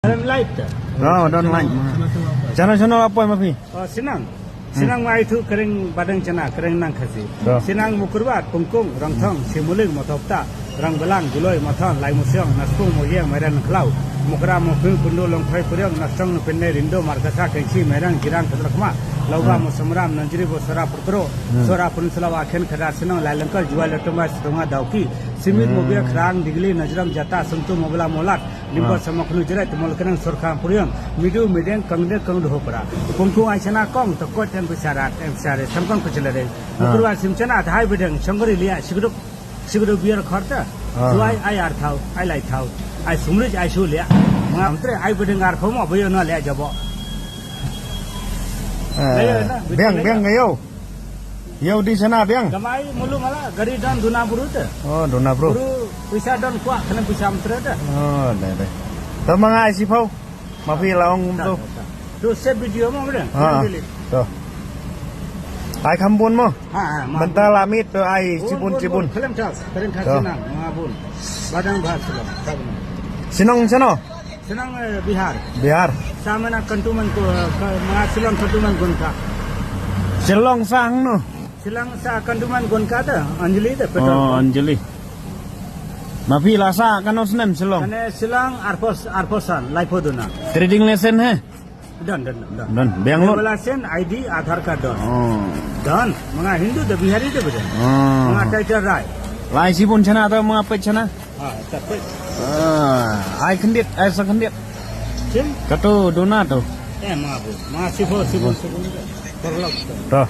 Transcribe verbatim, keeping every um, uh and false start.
Don light te. Oh, don light. Channel, channel apa ma phi? Oh, Sinang. Sinang ma itu kering badang chana, kering nang Khasi. Sinang Mukurwat, Pungkung, Rongthong, Simuling, Motopta, Rangbalang, Guloi, Mothon, Laimusiong, Naspung, Moyeng, Mairan, Klau, Mukra, Moping, Kundu, Longkhoi, Kuriong, Nastong, Pindai, Rindo, Markasa, Kenchi, Merang, Jirang, Kedrakma, Lauba, Mosamram, Nanjri, Bosora, Purtro, Sora, Peninsula, Waken, Khadar, Sinong, Lailengkal, Jual, Lotomba, Sitonga, Dauki, Simit, Mobia, Khrang, Digli, Najram, Jata, Suntu, Mobla, Molat, Limba, Samaknu, Jirai, Temol, Kenang, Sorkhang, Puriang, Midu, Mideng, Kangde, Kangdu, Hopra, Pungkung, Aisana, Kong, Tokot, Yang Bisarat, Yang Bisarat, Samkang, Kuchilade, Mukurwat, Simchana, Thai, Bedeng, Shongori, Lia, Sigduk, Sigduk biar khorta. Suai ai ar thau, ai lai thau. Ai sumrij ai shu lia. Ngam tre ai bedeng ar khomo bayo na lia jabo. Biang, biang ngayo. Yo di sana biang. Gamai mulu mala gari don duna buru te. Oh, duna buru. Buru pisa don kuak kena pisa mentre te. Oh, dai dai. Tama ngai sipau. Ma phi la ong kumto. Tu save video mo mreng. Ha. To. Ai kham bun mo. Ha ha. Bynta la miet to ai chibun chibun. Khlem thas, karen thas. Sinang ma bun. Badang bha Shillong. Sinong chano? Sinang Bihar. Bihar. Samana kantuman ko ma Shillong kantuman gunka. Shillong sang no. Shillong sa kantuman gunka ta Anjali ta petrol. Oh, Anjali. Ma phi la sa kano snem Shillong? Kane Shillong arpos arposan laipho duna. Trading license he? Don don don. Don. Biang lut. Wala sen I D Aadhaar card don. Oh. Don. Manga Hindu da Bihari da bida. Oh. Manga Title Rai. Lai sibun chana ta manga pech chana. Ah, ta pech. Ah, ai khendit, ai sa khendit. Sim? Katu duna tu. Eh, manga bu. Manga sibun sibun sibun. Perlok. To.